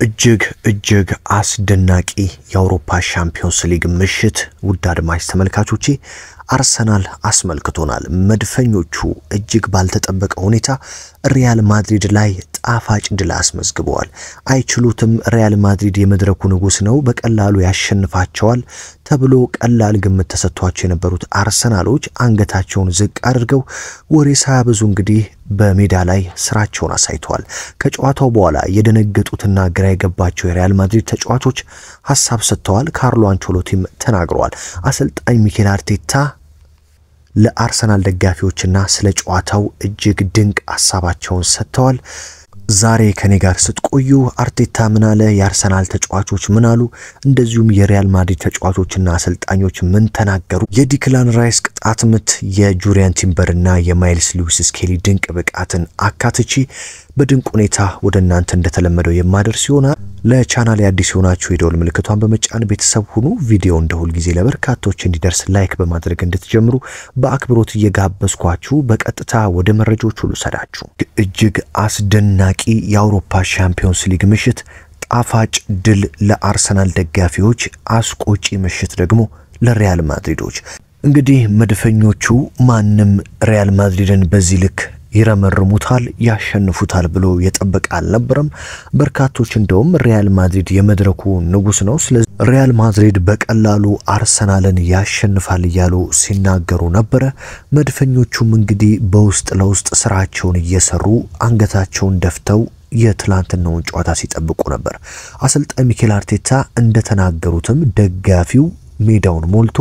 እጅግ እጅግ አስደናቂ የአውሮፓ ሻምፒዮንስ ሊግ ምሽት ውድ አድማጭ ተመልካቾቼ አርሰናል አስመልክቶናል። መድፈኞቹ እጅግ ባልተጠበቀ ሁኔታ ሪያል ማድሪድ ላይ ጣፋጭ ድል አስመዝግበዋል። አይችሉትም፣ ሪያል ማድሪድ የመድረኩ ንጉሥ ነው፣ በቀላሉ ያሸንፋቸዋል ተብሎ ቀላል ግምት ተሰጥቷቸው የነበሩት አርሰናሎች አንገታቸውን ዝቅ አድርገው ወሬ ሳያበዙ እንግዲህ በሜዳ ላይ ስራቸውን አሳይተዋል። ከጨዋታው በኋላ የደነገጡትና ግራ የገባቸው የሪያል ማድሪድ ተጫዋቾች ሀሳብ ሰጥተዋል። ካርሎ አንቸሎቲም ተናግረዋል። አሰልጣኝ ሚኬል አርቴታ ለአርሰናል ደጋፊዎችና ስለ ጨዋታው እጅግ ድንቅ ሀሳባቸውን ሰጥተዋል። ዛሬ ከኔ ጋር ስትቆዩ አርቴታ ምን አለ፣ የአርሰናል ተጫዋቾች ምን አሉ፣ እንደዚሁም የሪያል ማድሪድ ተጫዋቾችና አሰልጣኞች ምን ተናገሩ፣ የዲክላን ራይስ ቅጣት ምት፣ የጁሪያን ቲምበርና የማይልስ ሉዊስ ስኬሊ ድንቅ ብቃትን አካትቼ በድንቅ ሁኔታ ወደ እናንተ እንደተለመደው የማደርስ ይሆናል። ለቻናል አዲስ የሆናችሁ የደወል ምልክቷን በመጫን ቤተሰብ ሁኑ። ቪዲዮ እንደ ሁል ጊዜ ለበርካቶች እንዲደርስ like በማድረግ እንድትጀምሩ በአክብሮት እየጋበዝኳችሁ በቀጥታ ወደ መረጃዎች ሁሉ ሰዳችሁ። እጅግ አስደናቂ የአውሮፓ ሻምፒዮንስ ሊግ ምሽት፣ ጣፋጭ ድል ለአርሰናል ደጋፊዎች፣ አስቆጪ ምሽት ደግሞ ለሪያል ማድሪዶች። እንግዲህ መድፈኞቹ ማንም ሪያል ማድሪድን በዚህ ልክ ይረመርሙታል፣ ያሸንፉታል ብሎ የጠበቀ አልነበረም። በርካቶች እንደውም ሪያል ማድሪድ የመድረኩ ንጉሥ ነው፣ ስለዚህ ሪያል ማድሪድ በቀላሉ አርሰናልን ያሸንፋል እያሉ ሲናገሩ ነበረ። መድፈኞቹም እንግዲህ በውስጥ ለውስጥ ስራቸውን እየሰሩ አንገታቸውን ደፍተው የትላንትናውን ጨዋታ ሲጠብቁ ነበር። አሰልጣኝ ሚኬል አርቴታ እንደተናገሩትም ደጋፊው ሜዳውን ሞልቶ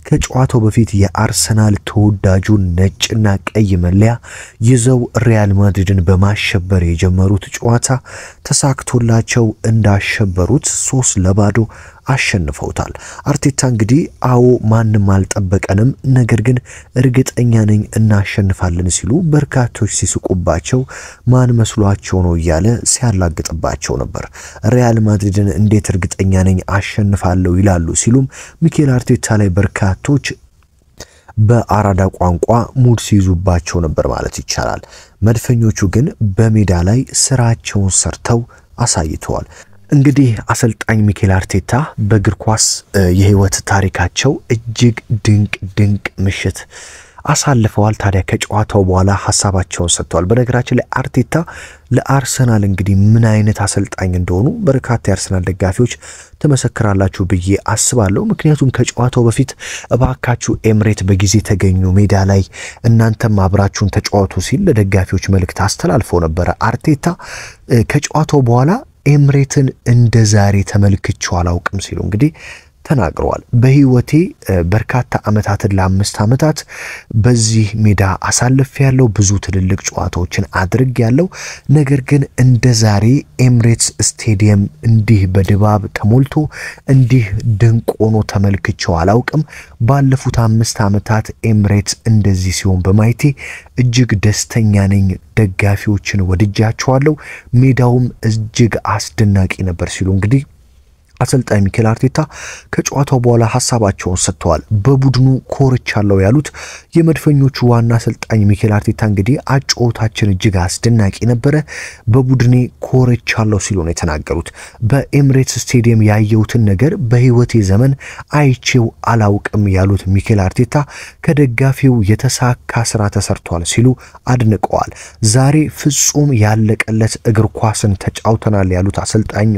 ከጨዋታው በፊት የአርሰናል ተወዳጁን ነጭና ቀይ መለያ ይዘው ሪያል ማድሪድን በማሸበር የጀመሩት ጨዋታ ተሳክቶላቸው እንዳሸበሩት 3-0 አሸንፈውታል። አርቴታ እንግዲህ አዎ ማንም አልጠበቀንም፣ ነገር ግን እርግጠኛ ነኝ እናሸንፋለን ሲሉ በርካቶች ሲስቁባቸው ማን መስሏቸው ነው እያለ ሲያላግጥባቸው ነበር። ሪያል ማድሪድን እንዴት እርግጠኛ ነኝ አሸንፋለሁ ይላሉ ሲሉም ሚኬል አርቴታ ላይ በርካቶች በአራዳ ቋንቋ ሙድ ሲይዙባቸው ነበር ማለት ይቻላል። መድፈኞቹ ግን በሜዳ ላይ ስራቸውን ሰርተው አሳይተዋል። እንግዲህ አሰልጣኝ ሚኬል አርቴታ በእግር ኳስ የህይወት ታሪካቸው እጅግ ድንቅ ድንቅ ምሽት አሳልፈዋል። ታዲያ ከጨዋታው በኋላ ሀሳባቸውን ሰጥተዋል። በነገራችን ላይ አርቴታ ለአርሰናል እንግዲህ ምን አይነት አሰልጣኝ እንደሆኑ በርካታ የአርሰናል ደጋፊዎች ትመሰክራላችሁ ብዬ አስባለሁ። ምክንያቱም ከጨዋታው በፊት እባካችሁ ኤምሬት በጊዜ ተገኙ፣ ሜዳ ላይ እናንተም አብራችሁን ተጫወቱ ሲል ለደጋፊዎች መልእክት አስተላልፈው ነበረ። አርቴታ ከጨዋታው በኋላ ኤምሬትን እንደ ዛሬ ተመልክቼው አላውቅም ሲሉ እንግዲህ ተናግረዋል። በህይወቴ በርካታ ዓመታትን ለ5 ዓመታት በዚህ ሜዳ አሳልፍ ያለው ብዙ ትልልቅ ጨዋታዎችን አድርግ ያለው፣ ነገር ግን እንደ ዛሬ ኤምሬትስ ስቴዲየም እንዲህ በድባብ ተሞልቶ እንዲህ ድንቅ ሆኖ ተመልክቼው አላውቅም። ባለፉት 5 ዓመታት ኤምሬትስ እንደዚህ ሲሆን በማየቴ እጅግ ደስተኛ ነኝ። ደጋፊዎችን ወድጃቸዋለሁ። ሜዳውም እጅግ አስደናቂ ነበር ሲሉ እንግዲህ አሰልጣኝ ሚኬል አርቴታ ከጨዋታው በኋላ ሀሳባቸውን ሰጥተዋል። በቡድኑ ኮርቻለሁ ያሉት የመድፈኞቹ ዋና አሰልጣኝ ሚኬል አርቴታ እንግዲህ አጨዋወታችን እጅግ አስደናቂ ነበረ፣ በቡድኔ ኮርቻለሁ ሲሉ ነው የተናገሩት። በኤምሬትስ ስቴዲየም ያየሁትን ነገር በህይወቴ ዘመን አይቼው አላውቅም ያሉት ሚኬል አርቴታ ከደጋፊው የተሳካ ስራ ተሰርቷል ሲሉ አድንቀዋል። ዛሬ ፍጹም ያለቀለት እግር ኳስን ተጫውተናል ያሉት አሰልጣኙ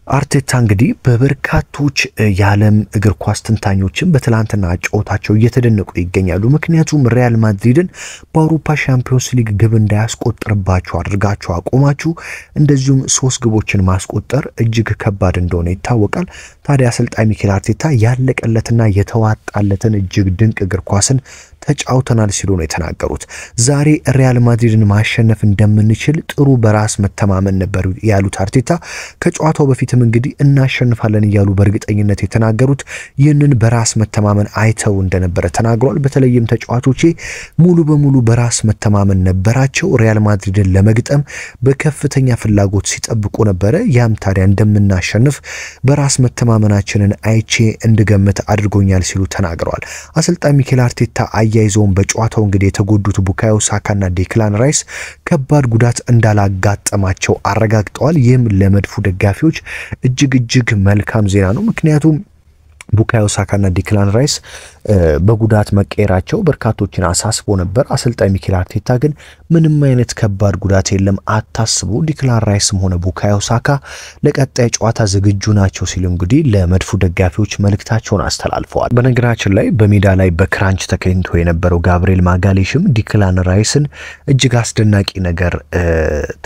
አርቴታ እንግዲህ በበርካቶች የዓለም እግር ኳስ ተንታኞችን በትላንትና ጨዋታቸው እየተደነቁ ይገኛሉ። ምክንያቱም ሪያል ማድሪድን በአውሮፓ ሻምፒዮንስ ሊግ ግብ እንዳያስቆጥርባቸው አድርጋችሁ አቆማችሁ፣ እንደዚሁም 3 ግቦችን ማስቆጠር እጅግ ከባድ እንደሆነ ይታወቃል። ታዲያ አሰልጣኝ ሚኬል አርቴታ ያለቀለትና የተዋጣለትን እጅግ ድንቅ እግር ኳስን ተጫውተናል ሲሉ ነው የተናገሩት። ዛሬ ሪያል ማድሪድን ማሸነፍ እንደምንችል ጥሩ በራስ መተማመን ነበር ያሉት አርቴታ ከጨዋታው በፊትም እንግዲህ እናሸንፋለን እያሉ በእርግጠኝነት የተናገሩት ይህንን በራስ መተማመን አይተው እንደነበረ ተናግሯል። በተለይም ተጫዋቾቼ ሙሉ በሙሉ በራስ መተማመን ነበራቸው። ሪያል ማድሪድን ለመግጠም በከፍተኛ ፍላጎት ሲጠብቁ ነበረ። ያም ታዲያ እንደምናሸንፍ በራስ መተማመናችንን አይቼ እንድገምት አድርጎኛል ሲሉ ተናግረዋል። አሰልጣኝ ሚኬል አርቴታ አያይዘውን በጨዋታው እንግዲህ የተጎዱት ቡካዮ ሳካና ዴክላን ራይስ ከባድ ጉዳት እንዳላጋጠማቸው አረጋግጠዋል። ይህም ለመድፉ ደጋፊዎች እጅግ እጅግ መልካም ዜና ነው። ምክንያቱም ቡካዮ ሳካና ዲክላን ራይስ በጉዳት መቀየራቸው በርካቶችን አሳስቦ ነበር። አሰልጣኝ ሚኬል አርቴታ ግን ምንም አይነት ከባድ ጉዳት የለም፣ አታስቡ፣ ዲክላን ራይስም ሆነ ቡካዮ ሳካ ለቀጣይ ጨዋታ ዝግጁ ናቸው ሲሉ እንግዲህ ለመድፉ ደጋፊዎች መልእክታቸውን አስተላልፈዋል። በነገራችን ላይ በሜዳ ላይ በክራንች ተገኝቶ የነበረው ጋብርኤል ማጋሌሽም ዲክላን ራይስን እጅግ አስደናቂ ነገር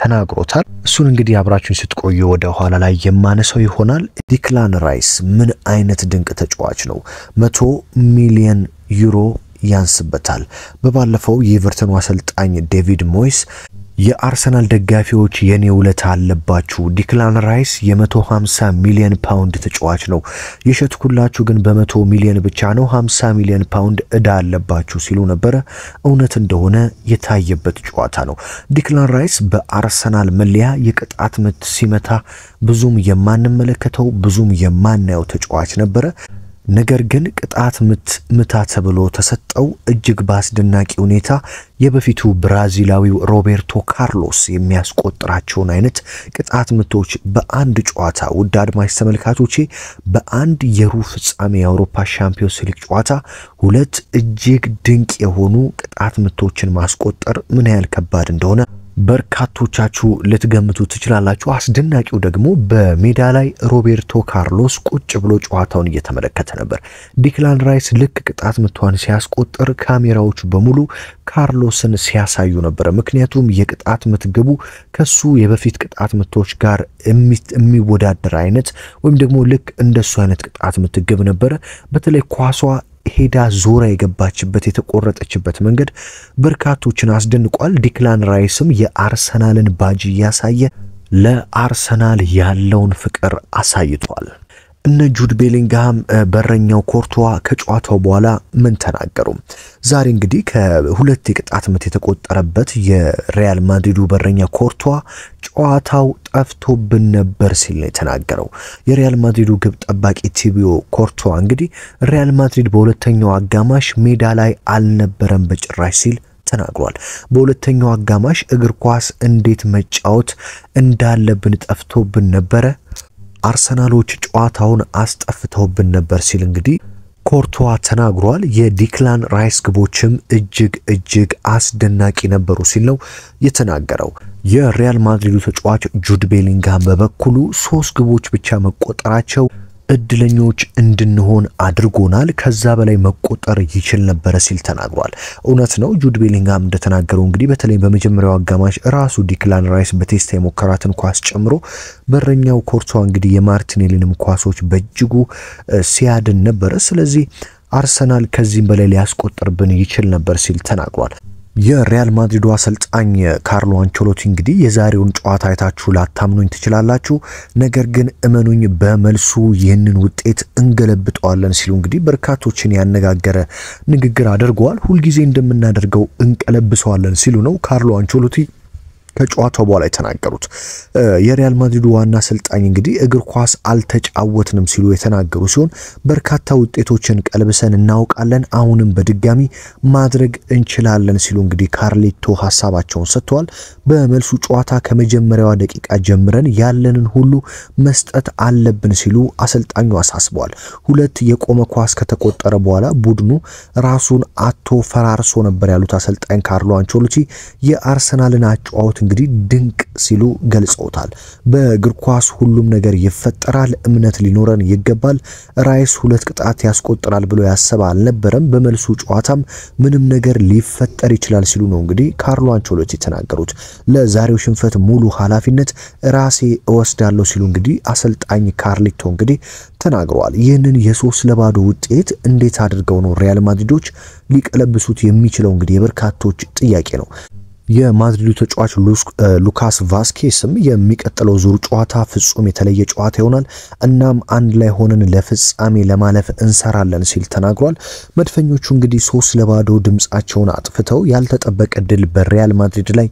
ተናግሮታል። እሱን እንግዲህ አብራችሁን ስትቆዩ ወደ ኋላ ላይ የማነሳው ይሆናል። ዲክላን ራይስ ምን አይነት ድንቅ ተጫዋች ነው! 100 ሚሊዮን ዩሮ ያንስበታል። በባለፈው የኤቨርተኑ አሰልጣኝ ዴቪድ ሞይስ የአርሰናል ደጋፊዎች የኔ ውለታ አለባችሁ፣ ዲክላን ራይስ የ150 ሚሊዮን ፓውንድ ተጫዋች ነው፣ የሸጥኩላችሁ ግን በ100 ሚሊዮን ብቻ ነው፣ 50 ሚሊዮን ፓውንድ እዳ አለባችሁ ሲሉ ነበረ። እውነት እንደሆነ የታየበት ጨዋታ ነው። ዲክላን ራይስ በአርሰናል መለያ የቅጣት ምት ሲመታ ብዙም የማንመለከተው፣ ብዙም የማናየው ተጫዋች ነበረ። ነገር ግን ቅጣት ምት ምታ ተብሎ ተሰጠው። እጅግ በአስደናቂ ሁኔታ የበፊቱ ብራዚላዊው ሮቤርቶ ካርሎስ የሚያስቆጥራቸውን አይነት ቅጣት ምቶች በአንድ ጨዋታ፣ ውድ አድማጭ ተመልካቾቼ፣ በአንድ የሩብ ፍጻሜ የአውሮፓ ሻምፒዮንስ ሊግ ጨዋታ ሁለት እጅግ ድንቅ የሆኑ ቅጣት ምቶችን ማስቆጠር ምን ያህል ከባድ እንደሆነ በርካቶቻችሁ ልትገምቱ ትችላላችሁ። አስደናቂው ደግሞ በሜዳ ላይ ሮቤርቶ ካርሎስ ቁጭ ብሎ ጨዋታውን እየተመለከተ ነበር። ዲክላን ራይስ ልክ ቅጣት ምቷን ሲያስቆጥር ካሜራዎቹ በሙሉ ካርሎስን ሲያሳዩ ነበረ። ምክንያቱም የቅጣት ምት ግቡ ከሱ የበፊት ቅጣት ምቶች ጋር የሚወዳደር አይነት ወይም ደግሞ ልክ እንደሱ አይነት ቅጣት ምት ግብ ነበረ። በተለይ ኳሷ ሄዳ ዞራ የገባችበት፣ የተቆረጠችበት መንገድ በርካቶችን አስደንቋል። ዲክላን ራይስም የአርሰናልን ባጅ እያሳየ ለአርሰናል ያለውን ፍቅር አሳይቷል። እነ ጁድ ቤሊንግሃም፣ በረኛው ኮርቶዋ ከጨዋታው በኋላ ምን ተናገሩ? ዛሬ እንግዲህ ከሁለት የቅጣት ምት የተቆጠረበት የሪያል ማድሪዱ በረኛ ኮርቶዋ ጨዋታው ጠፍቶብን ነበር ሲል ነው የተናገረው። የሪያል ማድሪዱ ግብ ጠባቂ ቲቢዮ ኮርቶዋ እንግዲህ ሪያል ማድሪድ በሁለተኛው አጋማሽ ሜዳ ላይ አልነበረም በጭራሽ ሲል ተናግሯል። በሁለተኛው አጋማሽ እግር ኳስ እንዴት መጫወት እንዳለብን ጠፍቶብን ነበረ፣ አርሰናሎች ጨዋታውን አስጠፍተውብን ነበር ሲል እንግዲህ ኮርቶዋ ተናግሯል። የዲክላን ራይስ ግቦችም እጅግ እጅግ አስደናቂ ነበሩ ሲል ነው የተናገረው። የሪያል ማድሪዱ ተጫዋች ጁድ ቤሊንግሃም በበኩሉ 3 ግቦች ብቻ መቆጠራቸው እድለኞች እንድንሆን አድርጎናል፣ ከዛ በላይ መቆጠር ይችል ነበረ ሲል ተናግሯል። እውነት ነው፣ ጁድ ቤሊንግሃም እንደተናገረው እንግዲህ በተለይ በመጀመሪያው አጋማሽ ራሱ ዲክላን ራይስ በቴስታ የሞከራትን ኳስ ጨምሮ በረኛው ኮርቷ እንግዲህ የማርቲኔሊንም ኳሶች በእጅጉ ሲያድን ነበረ። ስለዚህ አርሰናል ከዚህም በላይ ሊያስቆጥርብን ይችል ነበር ሲል ተናግሯል። የሪያል ማድሪዱ አሰልጣኝ ካርሎ አንቸሎቲ እንግዲህ የዛሬውን ጨዋታ አይታችሁ ላታምኑኝ ትችላላችሁ፣ ነገር ግን እመኑኝ በመልሱ ይህንን ውጤት እንገለብጠዋለን ሲሉ እንግዲህ በርካቶችን ያነጋገረ ንግግር አድርገዋል። ሁልጊዜ እንደምናደርገው እንቀለብሰዋለን ሲሉ ነው ካርሎ አንቸሎቲ ከጨዋታው በኋላ የተናገሩት። የሪያል ማድሪዱ ዋና አሰልጣኝ እንግዲህ እግር ኳስ አልተጫወትንም ሲሉ የተናገሩ ሲሆን በርካታ ውጤቶችን ቀልብሰን እናውቃለን፣ አሁንም በድጋሚ ማድረግ እንችላለን ሲሉ እንግዲህ ካርሌቶ ሀሳባቸውን ሰጥተዋል። በመልሱ ጨዋታ ከመጀመሪያዋ ደቂቃ ጀምረን ያለንን ሁሉ መስጠት አለብን ሲሉ አሰልጣኙ አሳስበዋል። ሁለት የቆመ ኳስ ከተቆጠረ በኋላ ቡድኑ ራሱን አቶ ፈራርሶ ነበር ያሉት አሰልጣኝ ካርሎ አንቸሎቲ የአርሰናልን አጨዋወት እንግዲህ ድንቅ ሲሉ ገልጸውታል። በእግር ኳስ ሁሉም ነገር ይፈጠራል፣ እምነት ሊኖረን ይገባል። ራይስ ሁለት ቅጣት ያስቆጥራል ብሎ ያሰበ አልነበረም። በመልሱ ጨዋታም ምንም ነገር ሊፈጠር ይችላል ሲሉ ነው እንግዲህ ካርሎ አንቸሎቲ የተናገሩት። ለዛሬው ሽንፈት ሙሉ ኃላፊነት ራሴ እወስዳለሁ ሲሉ እንግዲህ አሰልጣኝ ካርሊቶ እንግዲህ ተናግረዋል። ይህንን የ3-0 ውጤት እንዴት አድርገው ነው ሪያል ማድሪዶች ሊቀለብሱት የሚችለው እንግዲህ የበርካቶች ጥያቄ ነው። የማድሪዱ ተጫዋች ሉካስ ቫስኬስም የሚቀጥለው ዙር ጨዋታ ፍጹም የተለየ ጨዋታ ይሆናል፣ እናም አንድ ላይ ሆነን ለፍጻሜ ለማለፍ እንሰራለን ሲል ተናግሯል። መድፈኞቹ እንግዲህ 3-0 ድምጻቸውን አጥፍተው ያልተጠበቀ ድል በሪያል ማድሪድ ላይ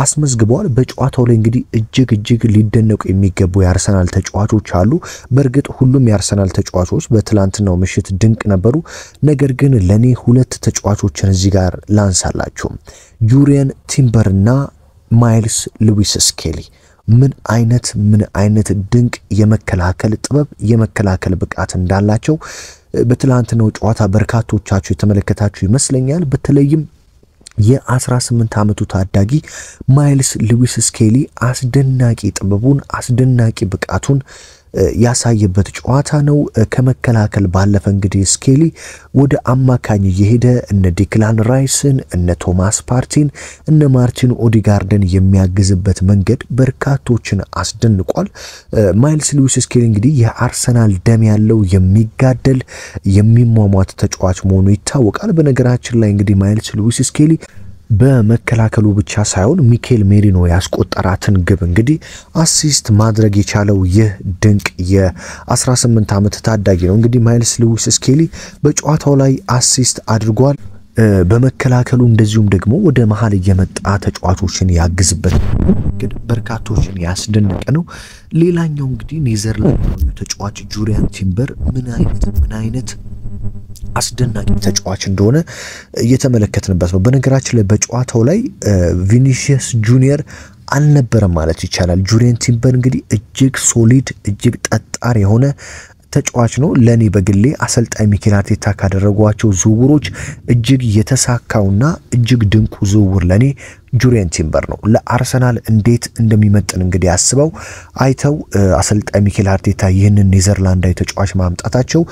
አስመዝግበዋል። በጨዋታው ላይ እንግዲህ እጅግ እጅግ ሊደነቁ የሚገቡ የአርሰናል ተጫዋቾች አሉ። በእርግጥ ሁሉም የአርሰናል ተጫዋቾች በትላንትናው ምሽት ድንቅ ነበሩ። ነገር ግን ለኔ ሁለት ተጫዋቾችን እዚህ ጋር ላንሳላችሁ። ጁሪየን ቲምበርና ማይልስ ሉዊስ ስኬሊ ምን አይነት ድንቅ የመከላከል ጥበብ፣ የመከላከል ብቃት እንዳላቸው በትላንትናው ጨዋታ በርካቶቻችሁ የተመለከታችሁ ይመስለኛል። በተለይም የ18 ዓመቱ ታዳጊ ማይልስ ሉዊስ ስኬሊ አስደናቂ ጥበቡን፣ አስደናቂ ብቃቱን ያሳየበት ጨዋታ ነው። ከመከላከል ባለፈ እንግዲህ ስኬሊ ወደ አማካኝ እየሄደ እነ ዲክላን ራይስን፣ እነ ቶማስ ፓርቲን፣ እነ ማርቲን ኦዲጋርድን የሚያግዝበት መንገድ በርካቶችን አስደንቋል። ማይልስ ሉዊስ ስኬሊ እንግዲህ የአርሰናል ደም ያለው፣ የሚጋደል፣ የሚሟሟት ተጫዋች መሆኑ ይታወቃል። በነገራችን ላይ እንግዲህ ማይልስ ሉዊስ ስኬሊ በመከላከሉ ብቻ ሳይሆን ሚኬል ሜሪኖ ያስቆጠራትን ግብ እንግዲህ assist ማድረግ የቻለው ይህ ድንቅ የ18 ዓመት ታዳጊ ነው። እንግዲህ ማይልስ ሉዊስ ስኬሊ በጨዋታው ላይ assist አድርጓል። በመከላከሉ እንደዚሁም ደግሞ ወደ መሀል እየመጣ ተጫዋቾችን ያግዝበት መንገድ በርካቶችን ያስደነቀ ነው። ሌላኛው እንግዲህ ኔዘርላንዳዊው ተጫዋች ጁሪያን ቲምበር ምን አይነት አስደናቂ ተጫዋች እንደሆነ እየተመለከትንበት ነው። በነገራችን ላይ በጨዋታው ላይ ቪኒሲየስ ጁኒየር አልነበረም ማለት ይቻላል። ጁሪየን ቲምበር እንግዲህ እጅግ solid፣ እጅግ ጠጣር የሆነ ተጫዋች ነው። ለኔ በግሌ አሰልጣኝ ሚኬል አርቴታ ካደረጓቸው ዝውውሮች እጅግ የተሳካውና እጅግ ድንቁ ዝውውር ለኔ ጁሪየን ቲምበር ነው። ለአርሰናል እንዴት እንደሚመጥን እንግዲህ አስበው አይተው አሰልጣኝ ሚኬል አርቴታ ይህንን ኔዘርላንዳዊ ተጫዋች ማምጣታቸው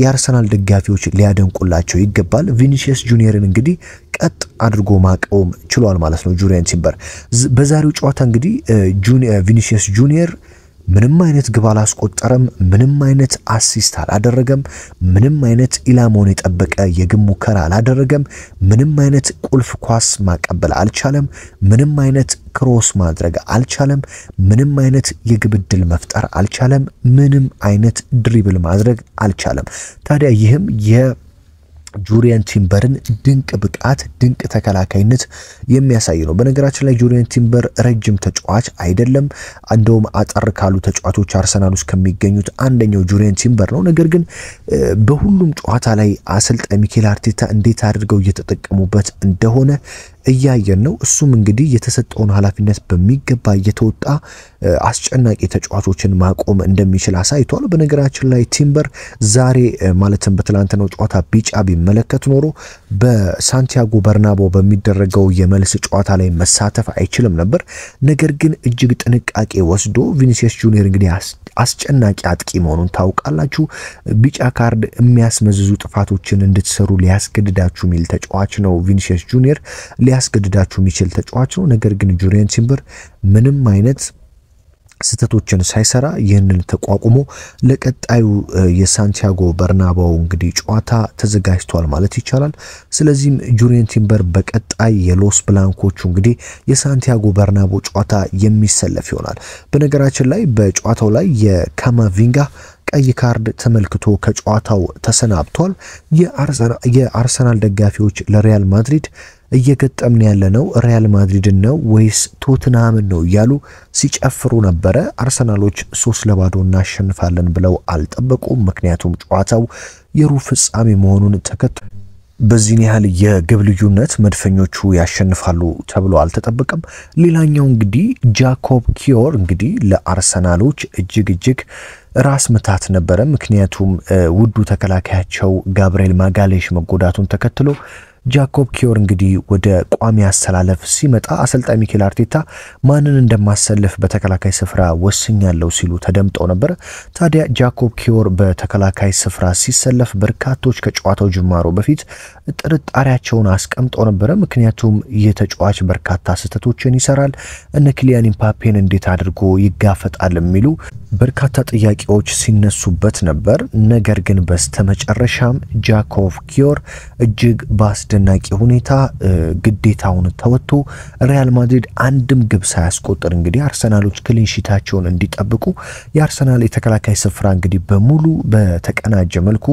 የአርሰናል ደጋፊዎች ሊያደንቁላቸው ይገባል። ቪኒሲየስ ጁኒየርን እንግዲህ ቀጥ አድርጎ ማቆም ችሏል ማለት ነው ጁሪየን ቲምበር። በዛሬው ጨዋታ እንግዲህ ቪኒሲየስ ጁኒየር ምንም አይነት ግብ አላስቆጠረም። ምንም አይነት assist አላደረገም። ምንም አይነት ኢላማውን የጠበቀ የግብ ሙከራ አላደረገም። ምንም አይነት ቁልፍ ኳስ ማቀበል አልቻለም። ምንም አይነት cross ማድረግ አልቻለም። ምንም አይነት የግብ ዕድል መፍጠር አልቻለም። ምንም አይነት dribble ማድረግ አልቻለም። ታዲያ ይህም ጁሪየን ቲምበርን ድንቅ ብቃት፣ ድንቅ ተከላካይነት የሚያሳይ ነው። በነገራችን ላይ ጁሪየን ቲምበር ረጅም ተጫዋች አይደለም። እንደውም አጠር ካሉ ተጫዋቾች አርሰናል ውስጥ ከሚገኙት አንደኛው ጁሪየን ቲምበር ነው። ነገር ግን በሁሉም ጨዋታ ላይ አሰልጣኝ ሚኬል አርቴታ እንዴት አድርገው እየተጠቀሙበት እንደሆነ እያየን ነው። እሱም እንግዲህ የተሰጠውን ኃላፊነት በሚገባ እየተወጣ አስጨናቂ ተጫዋቾችን ማቆም እንደሚችል አሳይቷል። በነገራችን ላይ ቲምበር ዛሬ፣ ማለትም በትላንትናው ጨዋታ ቢጫ ቢመለከት ኖሮ በሳንቲያጎ በርናቦ በሚደረገው የመልስ ጨዋታ ላይ መሳተፍ አይችልም ነበር። ነገር ግን እጅግ ጥንቃቄ ወስዶ፣ ቪኒሲየስ ጁኒየር እንግዲህ አስጨናቂ አጥቂ መሆኑን ታውቃላችሁ። ቢጫ ካርድ የሚያስመዝዙ ጥፋቶችን እንድትሰሩ ሊያስገድዳችሁ የሚል ተጫዋች ነው። ቪኒሲየስ ጁኒየር ሊያስገድዳችሁ የሚችል ተጫዋች ነው። ነገር ግን ጁሪየን ቲምበር ምንም አይነት ስህተቶችን ሳይሰራ ይህንን ተቋቁሞ ለቀጣዩ የሳንቲያጎ በርናባው እንግዲህ ጨዋታ ተዘጋጅቷል ማለት ይቻላል። ስለዚህም ጁሪየን ቲምበር በቀጣይ የሎስ ብላንኮቹ እንግዲህ የሳንቲያጎ በርናቦ ጨዋታ የሚሰለፍ ይሆናል። በነገራችን ላይ በጨዋታው ላይ የካማቪንጋ ቀይ ካርድ ተመልክቶ ከጨዋታው ተሰናብቷል። የአርሰናል ደጋፊዎች ለሪያል ማድሪድ እየገጠምን ያለነው ሪያል ማድሪድን ነው ወይስ ቶትንሃምን ነው እያሉ ሲጨፍሩ ነበረ። አርሰናሎች 3-0 እናሸንፋለን ብለው አልጠበቁም። ምክንያቱም ጨዋታው የሩብ ፍጻሜ መሆኑን ተከትሎ በዚህን ያህል የግብ ልዩነት መድፈኞቹ ያሸንፋሉ ተብሎ አልተጠበቀም። ሌላኛው እንግዲህ ጃኮብ ኪዮር እንግዲህ ለአርሰናሎች እጅግ እጅግ ራስ ምታት ነበረ። ምክንያቱም ውዱ ተከላካያቸው ጋብርኤል ማጋሌሽ መጎዳቱን ተከትሎ ጃኮብ ኪዮር እንግዲህ ወደ ቋሚ አሰላለፍ ሲመጣ አሰልጣኝ ሚኬል አርቴታ ማንን እንደማሰልፍ በተከላካይ ስፍራ ወስኛለሁ ሲሉ ተደምጠው ነበር። ታዲያ ጃኮብ ኪዮር በተከላካይ ስፍራ ሲሰለፍ በርካቶች ከጨዋታው ጅማሮ በፊት ጥርጣሬያቸውን አስቀምጠው ነበረ። ምክንያቱም ይህ ተጫዋች በርካታ ስህተቶችን ይሰራል፣ እነ ኪሊያን ኢምባፔን እንዴት አድርጎ ይጋፈጣል የሚሉ በርካታ ጥያቄዎች ሲነሱበት ነበር። ነገር ግን በስተመጨረሻም ጃኮብ ኪዮር እጅግ በአስደናቂ ሁኔታ ግዴታውን ተወጥቶ ሪያል ማድሪድ አንድም ግብ ሳያስቆጥር እንግዲህ አርሰናሎች clean sheet ኣቸውን እንዲጠብቁ የአርሰናል የተከላካይ ስፍራ እንግዲህ በሙሉ በተቀናጀ መልኩ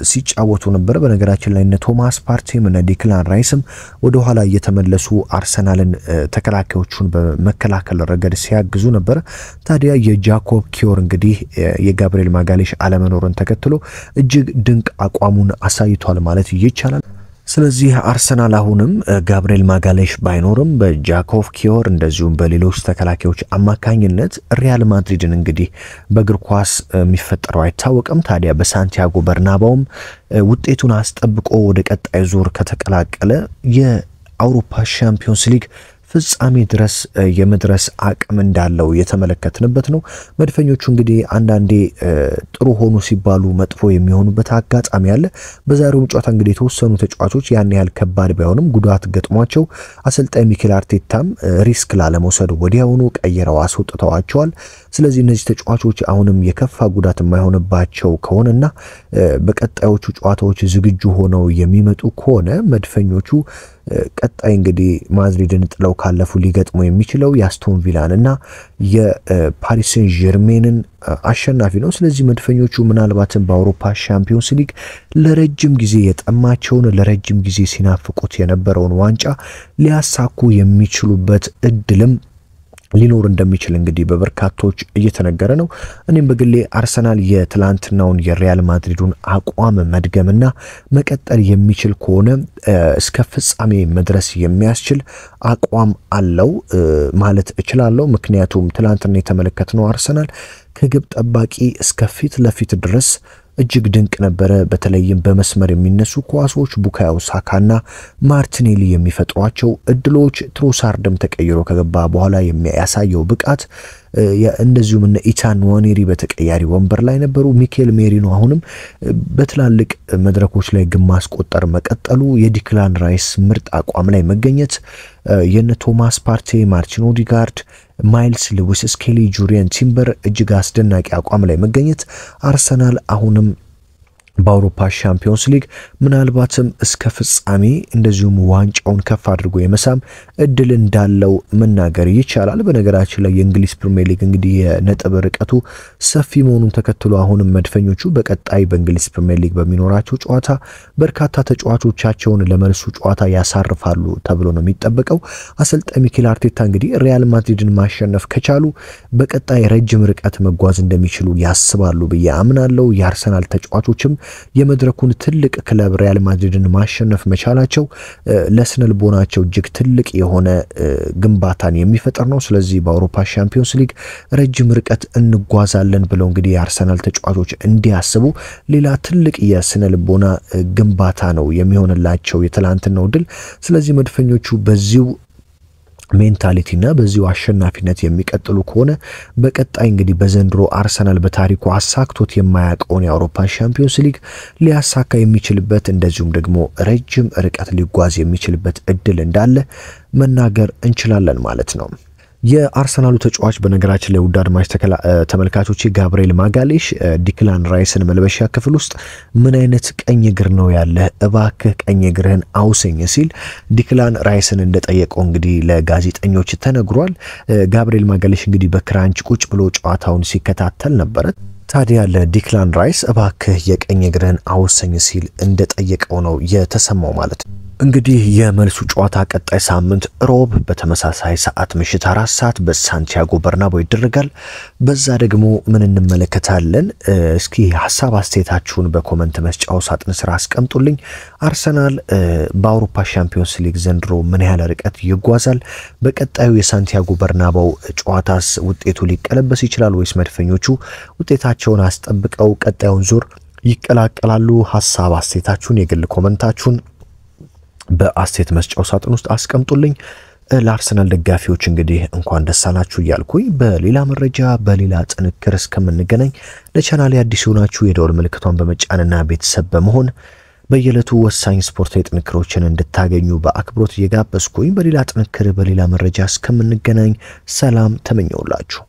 ሲጫወቱ ነበር። በነገራችን ላይ እነ ቶማስ ፓርቴም እነ ዲክላን ራይስም ወደ ኋላ እየተመለሱ አርሰናልን ተከላካዮቹን በመከላከል ረገድ ሲያግዙ ነበር። ታዲያ የጃኮብ ኪዮር እንግዲህ የጋብሪኤል ማጋሌሽ አለመኖርን ተከትሎ እጅግ ድንቅ አቋሙን አሳይቷል ማለት ይቻላል። ስለዚህ አርሰናል አሁንም ጋብሪኤል ማጋሌሽ ባይኖርም በጃኮብ ኪዮር እንደዚሁም በሌሎች ተከላካዮች አማካኝነት ሪያል ማድሪድን እንግዲህ በእግር ኳስ የሚፈጠረው አይታወቅም። ታዲያ በሳንቲያጎ በርናባውም ውጤቱን አስጠብቆ ወደ ቀጣይ ዙር ከተቀላቀለ የአውሮፓ ሻምፒዮንስ ሊግ ፍጻሜ ድረስ የመድረስ አቅም እንዳለው የተመለከትንበት ነው። መድፈኞቹ እንግዲህ አንዳንዴ ጥሩ ሆኑ ሲባሉ መጥፎ የሚሆኑበት አጋጣሚ አለ። በዛሬውም ጨዋታ እንግዲህ የተወሰኑ ተጫዋቾች ያን ያህል ከባድ ባይሆንም ጉዳት ገጥሟቸው አሰልጣኝ ሚኬል አርቴታም risk ላለመውሰድ ወዲያውኑ ቀይረው አስወጥተዋቸዋል። ስለዚህ እነዚህ ተጫዋቾች አሁንም የከፋ ጉዳት የማይሆንባቸው ከሆነና በቀጣዮቹ ጨዋታዎች ዝግጁ ሆነው የሚመጡ ከሆነ መድፈኞቹ ቀጣይ እንግዲህ ማድሪድን ጥለው ካለፉ ሊገጥሙ የሚችለው የአስቶን ቪላን እና የፓሪስ ሴን ዠርሜንን አሸናፊ ነው። ስለዚህ መድፈኞቹ ምናልባትም በአውሮፓ ሻምፒዮንስ ሊግ ለረጅም ጊዜ የጠማቸውን፣ ለረጅም ጊዜ ሲናፍቁት የነበረውን ዋንጫ ሊያሳኩ የሚችሉበት እድልም ሊኖር እንደሚችል እንግዲህ በበርካቶች እየተነገረ ነው። እኔም በግሌ አርሰናል የትላንትናውን የሪያል ማድሪዱን አቋም መድገምና መቀጠል የሚችል ከሆነ እስከ ፍጻሜ መድረስ የሚያስችል አቋም አለው ማለት እችላለሁ። ምክንያቱም ትላንትና የተመለከትነው አርሰናል ከግብ ጠባቂ እስከ ፊት ለፊት ድረስ እጅግ ድንቅ ነበረ። በተለይም በመስመር የሚነሱ ኳሶች ቡካዮ ሳካና ማርቲኔሊ የሚፈጥሯቸው እድሎች፣ ትሮሳርድም ተቀይሮ ከገባ በኋላ ያሳየው ብቃት፣ እንደዚሁም እነ ኢታን ንዋኔሪ በተቀያሪ ወንበር ላይ ነበሩ። ሚኬል ሜሪኖ አሁንም በትላልቅ መድረኮች ላይ ግብ ማስቆጠር መቀጠሉ፣ የዲክላን ራይስ ምርጥ አቋም ላይ መገኘት፣ የነ ቶማስ ፓርቴ፣ ማርቲን ኦዲጋርድ፣ ማይልስ ሉዊስ ስኬሊ፣ ጁሪየን ቲምበር እጅግ አስደናቂ አቋም ላይ መገኘት አርሰናል አሁንም በአውሮፓ ሻምፒዮንስ ሊግ ምናልባትም እስከ ፍጻሜ እንደዚሁም ዋንጫውን ከፍ አድርጎ የመሳም እድል እንዳለው መናገር ይቻላል። በነገራችን ላይ የእንግሊዝ ፕሪሚየር ሊግ እንግዲህ የነጥብ ርቀቱ ሰፊ መሆኑን ተከትሎ አሁንም መድፈኞቹ በቀጣይ በእንግሊዝ ፕሪሚየር ሊግ በሚኖራቸው ጨዋታ በርካታ ተጫዋቾቻቸውን ለመልሱ ጨዋታ ያሳርፋሉ ተብሎ ነው የሚጠበቀው። አሰልጣኝ ሚኬል አርቴታ እንግዲህ ሪያል ማድሪድን ማሸነፍ ከቻሉ በቀጣይ ረጅም ርቀት መጓዝ እንደሚችሉ ያስባሉ ብዬ አምናለሁ። የአርሰናል ተጫዋቾችም የመድረኩን ትልቅ ክለብ ሪያል ማድሪድን ማሸነፍ መቻላቸው ለስነልቦናቸው እጅግ ትልቅ የሆነ ግንባታን የሚፈጥር ነው። ስለዚህ በአውሮፓ ሻምፒዮንስ ሊግ ረጅም ርቀት እንጓዛለን ብለው እንግዲህ የአርሰናል ተጫዋቾች እንዲያስቡ ሌላ ትልቅ የስነልቦና ግንባታ ነው የሚሆንላቸው የትላንትናው ድል። ስለዚህ መድፈኞቹ በዚሁ mentality ና በዚሁ አሸናፊነት የሚቀጥሉ ከሆነ በቀጣይ እንግዲህ በዘንድሮ አርሰናል በታሪኩ አሳክቶት የማያውቀውን የአውሮፓ ሻምፒዮንስ ሊግ ሊያሳካ የሚችልበት እንደዚሁም ደግሞ ረጅም ርቀት ሊጓዝ የሚችልበት እድል እንዳለ መናገር እንችላለን ማለት ነው። የአርሰናሉ ተጫዋች በነገራችን ላይ ውድ አድማጭ ተመልካቾች ጋብርኤል ማጋሌሽ ዲክላን ራይስን መልበሻ ክፍል ውስጥ ምን አይነት ቀኝ እግር ነው ያለህ፣ እባክህ ቀኝ እግርህን አውሰኝ ሲል ዲክላን ራይስን እንደጠየቀው እንግዲህ ለጋዜጠኞች ተነግሯል። ጋብርኤል ማጋሌሽ እንግዲህ በክራንች ቁጭ ብሎ ጨዋታውን ሲከታተል ነበረ። ታዲያ ለዲክላን ራይስ እባክህ የቀኝ እግርህን አውሰኝ ሲል እንደጠየቀው ነው የተሰማው ማለት ነው። እንግዲህ የመልሱ ጨዋታ ቀጣይ ሳምንት ሮብ በተመሳሳይ ሰዓት ምሽት 4 ሰዓት በሳንቲያጎ በርናቦ ይደረጋል። በዛ ደግሞ ምን እንመለከታለን? እስኪ ሀሳብ አስተያየታችሁን በ comment መስጫው ሳጥን ስር አስቀምጡልኝ። አርሰናል በአውሮፓ ሻምፒዮንስ ሊግ ዘንድሮ ምን ያህል ርቀት ይጓዛል? በቀጣዩ የሳንቲያጎ በርናባው ጨዋታስ ውጤቱ ሊቀለበስ ይችላል ወይስ መድፈኞቹ ውጤታቸውን አስጠብቀው ቀጣዩን ዙር ይቀላቀላሉ? ሀሳብ አስተያየታችሁን የግል comment ኣችሁን በአስተያየት መስጫው ሳጥን ውስጥ አስቀምጡልኝ። ለአርሰናል ደጋፊዎች እንግዲህ እንኳን ደስ አላችሁ እያልኩኝ በሌላ መረጃ በሌላ ጥንክር እስከምንገናኝ ለቻናሌ አዲስ የሆናችሁ የደወል ምልክቷን በመጫንና ቤተሰብ በመሆን በየዕለቱ ወሳኝ ስፖርታዊ ጥንክሮችን እንድታገኙ በአክብሮት እየጋበዝኩኝ በሌላ ጥንክር በሌላ መረጃ እስከምንገናኝ ሰላም ተመኘውላችሁ።